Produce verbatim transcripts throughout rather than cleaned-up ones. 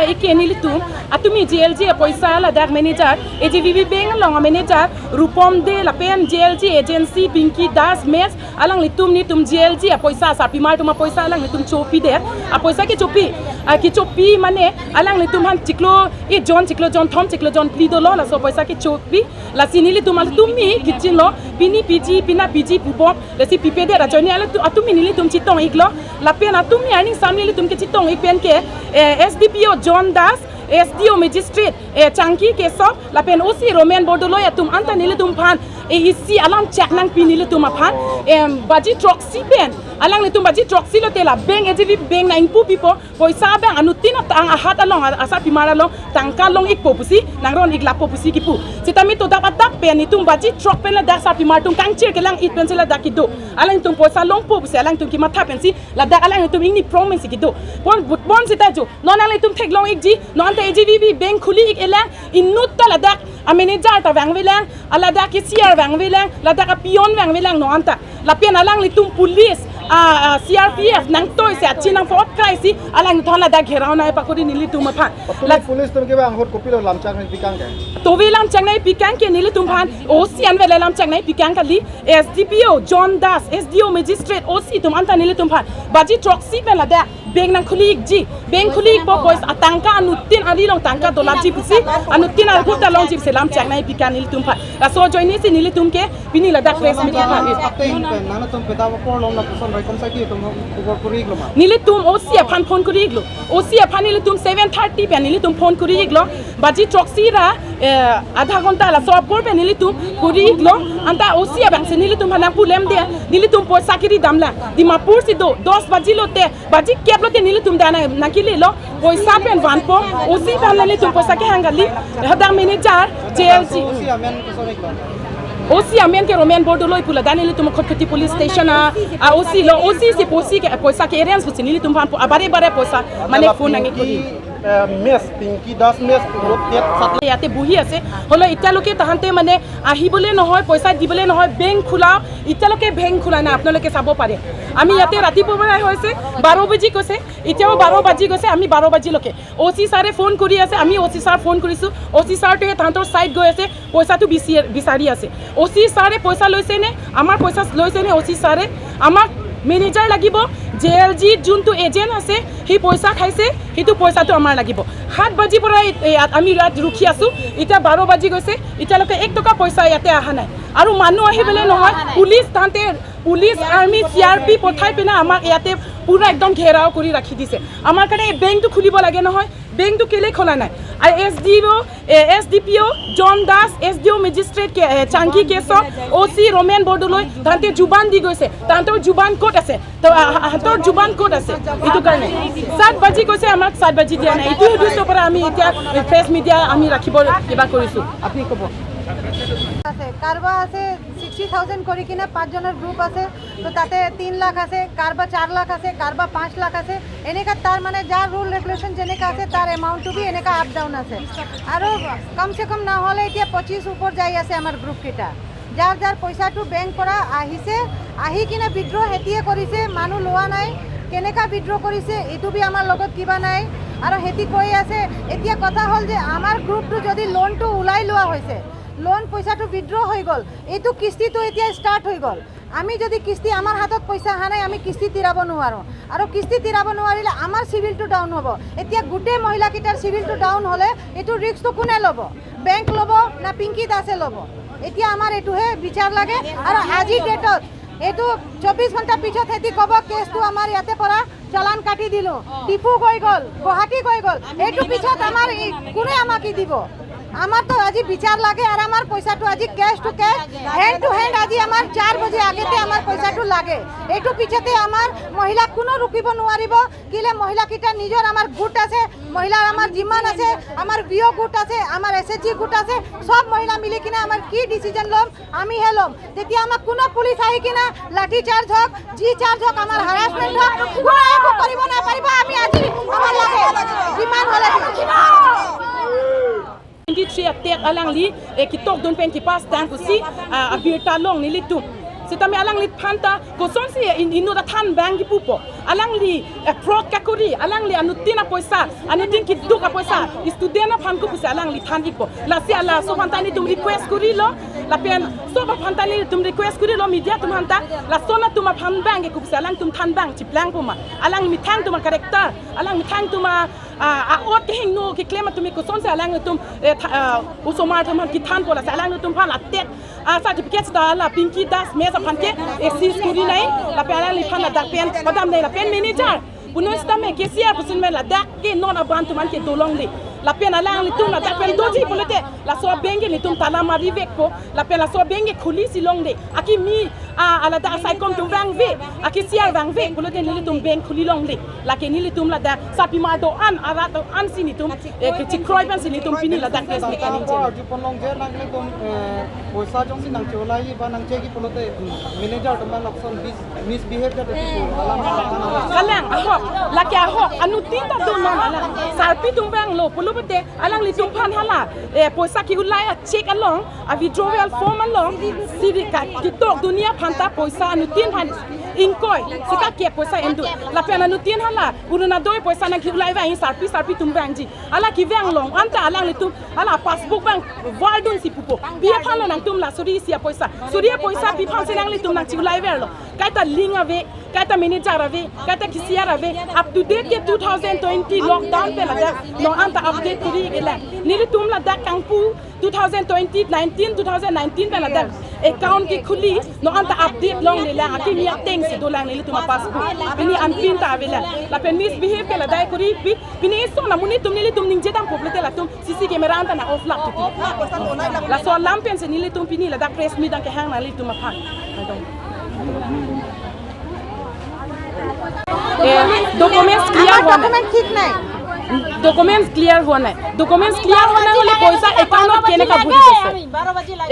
Ike nelitum, atumi J L G apoisa ladak manager, A G V B bank along manager, Rupom Dey lapen J L G agency Pinky Das Mess, alanglitum nelitum J L G apoisa, sarpimar atum apoisa alanglitum chopidet, apoisa kechopi, ah, kechopi mane, alanglitum aphan chiklo, eh, jon, chiklo jonthom, chiklo jonphli dolo, laso apoisa kechopi, lasi nelitum atum mi kichinlo, pini piji, pina piji pubom, lasi pipedet ajoine alanglitum, atumi nelitum chetong-iklo, lapen atumi aning sam nelitum kechetong-ik pen ke, eh, S D P O John Das, S D O Magistrate, eh, Changki Kesop, lapen O C Roman Bordoloi atum anta nelitum aphan, eh, isi alam chak nangpi nelitum aphan, em, baji throksi pen, alanglitum baji throksi lote la bank, A G V bank nang ingpu pipo, poisa abang anuttin atang ahat along, a-, asarpimar along, tangka long-ikpo pusi, nangron-ik lapo pusi kipu. Sitame to dap adap pen, itum baji throk pen ladak sarpimar atum kangchir kelang-ik pensi ladak kedo. Alanglitum poisa longpo pusi, alanglitum kematha pensi, ladak alanglitum ingni prong pensi kedo. Pon, but pon sita jo. Non alanglitum theklong-ikji, non ta A G V B bank khuli-ik-elang, inut ta ladak amanager ta vangvelang, aladak cashier vangvelang, ladak apeon vangvelang non anta. Lapen alanglitum police, ah, ah, C R P F nangtoise achi nangpot kraisi, alanglitum ladak gherao nangpakori nelitum aphan. Police, la- police atum ke bang ahut kopilo lamchak nangpikang ke? Tove lamchak nangpikang ke nelitum aphan, O C an vele lamchak nangpikang kali, S D P O John Das, S D O Magistrate, O C atum anta nelitum aphan baji throksi pen ladak bank nangkhuli-ikji, bank khuli-ikpo, poisa atangka anuttin ari along tangka dolapji pusi, anuttin ahut ta longji pusi lamchak nangpikang nelitum aphan. Laso ajoine si nelitum ke pini ladak press meet aphan. Ate ingpen, nangtum pedawa por long na puson raikom saki tum khobor kori-iklo ma? Nelitum O C aphan phone kori-iklo. O C aphan nelitum seven thirty pen nelitum phone kori-iklo. Baji throksi ra, eh, adha ghonta laso apor pen nelitum kori-iklo. Anta O C abang si nelitum aphan nangpulemde, nelitum poisa kiri damlang. Dimapur si do, dos baji lote, baji kep lote nelitum dana nangkilelo. Poisa pen vanpo, O C aphan nelitum poisa kehang kali. Hadak manager, J L G. O C amen ke Roman Bordoloi pu ladak nelitum Khatkhati police station a, a O C lo, O C si poisa ke, poisa ke arrange pusi nelitum aphan po, abare bare poisa, mane phone nangkori. Pinky, eh, Mess, Pinky Das Mess, road gate sat. Yate bohi ase, holo etialoke tahante mane ahibole nohoi, poisa dibole nohoi, bank khula, etialoke bank khula nai, apnaloke sabo pare. Ami yate rati pora hoise, baro baji koise, etiao baro baji koise, ami baro baji loke. O C sir-e phone kori ase, ami O C sir phone korisu, O C sir to he tahantor side goi ase, poisa to bisi-, bisari ase. O C sir-e poisa loise ne, amar poisa loise ne, O C sir-e, amar manager lagibo, J L G juntu agent ase, he poisa khaise, hitu poisa to amar lagibo. Hat baji pora, e, e, at ami rat rukhi asu, etiya baro baji goise, etialoke ek toka poisa yate aha nai. Aru manu ahibole nohoi, police tahante, police, army, C R P pothai pina amak yate pura ekdom gherao kori rakhi dise. Amar karone bank to khulibo lage nohoi, bank to kele khola nai. Ai S D O, eh, S D P O John Das, S D O magistrate ke, eh, Changki Kesop, O C Roman Bordoloi, tahante juban di goise, tahantor juban court ase, to, ah, ah, tahantor juban court ase, etu karone. Sat baji koise amak sat baji dia nai, etu uddesho pora ami etiya, eh, press meet ami rakhibo kiba korisu. Apni kobo. আছে, কাৰোবাৰ আছে sixty thousand কৰি কিনে পাঁচজনৰ গ্ৰুপ আছে, তো তাতে তিন লাখ আছে, কাৰোবাৰ চাৰ লাখ আছে, কাৰোবাৰ পাঁচ লাখ আছে, এনেকা তাৰ মানে যাৰ ৰুল ৰেগুলেশ্যন যেনেকা আছে তাৰ এমাউণ্টটো বি এনেকা আপ ডাউন আছে। আৰু কমচে কম নহ'লে এতিয়া পঁচিছ ওপৰ যাই আছে আমাৰ গ্ৰুপকেইটা। যাৰ যাৰ পইচাটো বেংক পৰা আহিছে, আহি কিনে উইথড্ৰ সেতিয়ে কৰিছে, মানুহ লোৱা নাই। কেনেকা উইথড্ৰ কৰিছে এইটো বি আমাৰ লগত কিবা নাই। আৰু সেতি কৈ আছে, এতিয়া কথা হ'ল যে আমাৰ গ্ৰুপটো যদি লোনটো ওলাই লোৱা হৈছে, লোন পইচাটো উইথড্ৰ হৈ গ'ল, এইটো কিস্তিটো এতিয়া ষ্টাৰ্ট হৈ গ'ল। আমি যদি কিস্তি, আমাৰ হাতত পইচা অহা নাই, আমি কিস্তি তিৰাব নোৱাৰোঁ। আৰু কিস্তি তিৰাব নোৱাৰিলে আমাৰ চিভিলটো ডাউন হ'ব। এতিয়া গোটেই মহিলাকেইটাৰ চিভিলটো ডাউন হ'লে এইটো ৰিস্কটো কোনে ল'ব? বেংক ল'ব না পিংকি দাসে ল'ব? এতিয়া আমাৰ এইটোহে বিচাৰ লাগে। আৰু আজিৰ ডেটত এইটো চৌব্বিছ ঘণ্টা পিছত সিহঁতি ক'ব, কেছটো আমাৰ ইয়াতে পৰা চালান কাটি দিলোঁ, ডিফু গৈ গ'ল, গুৱাহাটী গৈ গ'ল। এইটো পিছত আমাৰ ই-, কোনে আমাক কি দিব? আমাৰতো আজি বিচাৰ লাগে আৰু আমাৰ পইচাটো আজি case to case, hand to hand আজি আমাৰ চাৰ বজে আগতে আমাৰ পইচাটো লাগে। এইটো পিছতে আমাৰ মহিলা কোনো ৰুকিব নোৱাৰিব। কেলে মহিলাকেইটা নিজৰ আমাৰ গোট আছে, মহিলাৰ আমাৰ যিমান আছে, আমাৰ ভি অ' গোট আছে, আমাৰ এছ এইচ জি গোট আছে, চব মহিলা মিলি কিনে আমাৰ কি ডিচিজন ল'ম, আমিহে ল'ম। তেতিয়া আমাক কোনো পুলিচ আহি কিনে লাঠি চাৰ্জ হওক, যি চাৰ্জ হওক, আমাৰ হাৰাছমেণ্ট হওক, কোনো একো কৰিব নাপাৰিব। আমি আজি আমাৰ লাগে যিমান হ'লে twenty three attack alangli, eh, ketokdun pen kepastang pusi, ah, abirta long nelitum. Sitame alangliphan ta kosonsi, eh, in-, inut athan abang kipupo. Alangli, eh, fraud kakuri, alangli anuttin apoisa, anuttin keduk apoisa, student aphan ko pusi alangli than-ikpo. Lasi laso aphan ta nelitum request kurilo, lapen sob aphan ta nelitum request kurilo, media atum aphan ta, lason atum aphan abang ke ko pusi alangtum than abang chiplangpo ma. Alang methang atum a-character, alang methang atum a, a, a-ot kehingno keklem atum ke kosonsi alangtum, eh, tha-, ah, osomar atum aphan kethanpo, lasi alangtum aphan atet, ah, certificate seta la Pinky Das Mess aphan ke, eh, seize kuri nai, lapen alangliphan ladak pen padam nai, lapen manager punoi seta me cashier pusi me ladak ke non aban atum aphan ke dolongle. Lapen alanglitum ladak pen doji pulote, laso bank ke nelitum tala marivekpo, lapen laso bank ke khulisi longle. Akimi, ah, aladak asaikom atum vangve, a-cashier vangve pulote nelitum bank khuli longle. Lake nelitum ladak sarpimar do-an, arat do-ansi nelitum, eh, kechikroipensi nelitum pini ladak press meet kaningje. Arju ponlongje nangtum, eh, poisa jongsi nangcheulai ba nangchegi pulote, mm, manager atum abang lapuson mis-, misbehave jat ati pu alam alam. Kalang ahok, lake ahok, anuttin ta do non alang. Sarpi atum vanglo pulo pute, alanglitum aphan hala, eh, poisa ke-ulai a-cheque along, a-withdrawal form along, siri ka ketok dunia aphan ta poisa anuttin aphan ingkoi, sika ke poisa endu. Lapen anuttin hala, Orunodoi poisa nangke-ulai vang, sarpi sarpi atum vangji. Hala kevang along, anta alanglitum, hala passbook abang vardunsi pupo. Pi aphanlo nangtum la suri isi apoisa. Suri apoisa pi aphansi nanglitum nangche-ulaiverlo. Kaita link ave, kaita manager ave, kaita cashier ave. Up to date ke two thousand twenty lockdown pen ladak, non anta update kuri kelang. Nelitum ladak kangpu two thousand twenty nineteen, two thousand nineteen pen ladak account kekhuli, non anta update longlelang, akimi atengsi dolang nelitum a-passbook. Pini anpin ta avelang. Lapen misbehave ke ladak kuri pi, pini iso na monit atum nelitum ningje dampo pulote latum C C camera anta na-off lap titi. Laso alam pensi nelitum pini ladak press meet nangkehang nanglitum aphan. A, documents clear হোৱা নাই। ডকুমেণ্ট ঠিক নাই। Documents clear হোৱা নাই। Documents clear হোৱা নাই হ'লে পইচা একাউণ্টত কেনেকা ভৰি গৈছে?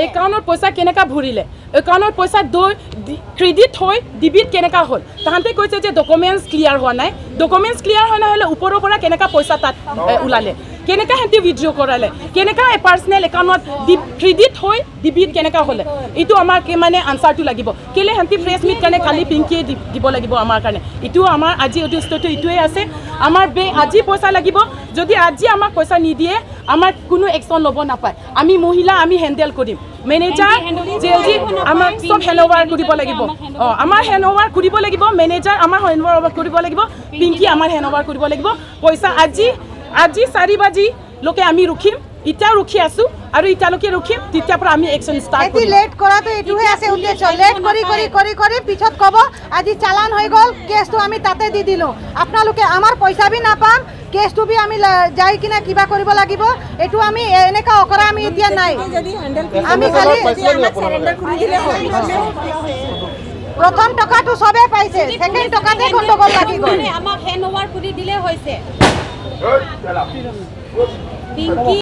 একাউণ্টত পইচা কেনেকা ভৰিলে? একাউণ্টত পইচা দৈ, ডি-, ক্ৰেডিট হৈ ডেবিট কেনেকা হ'ল? তাহাঁতে কৈছে যে ডকুমেণ্টছ ক্লিয়াৰ হোৱা নাই। ডকুমেণ্টছ ক্লিয়াৰ হোৱা নাই হ'লে ওপৰৰ পৰা কেনেকা পইচা তাত, এ, ওলালে? কেনেকা সিহঁতে উইথড্ৰ কৰালে? কেনেকা এ পাৰ্চনেল একাউণ্টত ডি-, ক্ৰেডিট হৈ ডেবিট কেনেকা হ'লে? এইটো আমাক মানে আনচাৰটো লাগিব। কেলে সিহঁতে প্ৰেছ মিট কাৰণে কালি পিংকিয়ে দি-, দিব লাগিব আমাৰ কাৰণে। এইটো আমাৰ আজি উদ্দেশ্যটো এইটোৱে আছে। আমাৰ বে-, আজি পইচা লাগিব। যদি আজি আমাক পইচা নিদিয়ে, আমাৰ কোনো একশ্যন ল'ব নাপায়। আমি মহিলা, আমি হেণ্ডেল কৰিম। মেনেজাৰ, জে এল জি, আমাৰ চব হেণ্ড অভাৰ কৰিব লাগিব। অ, আমাৰ হেণ্ড অভাৰ কৰিব লাগিব। মেনেজাৰ আমাৰ হেণ্ড অভাৰ কৰিব লাগিব। পিংকি আমাৰ হেণ্ড অভাৰ কৰিব লাগিব। পইচা আজি, আজি চাৰি বাজিলৈকে আমি ৰখিম। এতিয়াও ৰখি আছো আৰু এতিয়ালৈকে ৰখিম। তেতিয়াৰ পৰা আমি একশ্যন ষ্টাৰ্ট এটি কৰিম। লেট কৰাটো এইটোহে আছে উদ্দেশ্য। লেট কৰি, কৰি, কৰি, কৰি পিছত ক'ব, "আজি চালান হৈ গ'ল, কেছটো আমি তাতে দি দিলো। আপোনালোকে আমাৰ পইচা বি নাপাম, কেছটো বি আমি ল-, যাই কিনে কিবা কৰিব লাগিব।" এইটো আমি এ-, এনেকা অকৰা আমি এতিয়া নাই। যদি হেণ্ডেল আমি খালি আমাক চাৰেণ্ডাৰ কৰি দিলে হয়। প্ৰথম টকাটো সবে পাইছে, ছেকেণ্ড টকাতে গণ্ডগোল লাগি গ'ল। মানে আমাক হেণ্ড অভাৰ কৰি দিলে হৈছে। পিংকি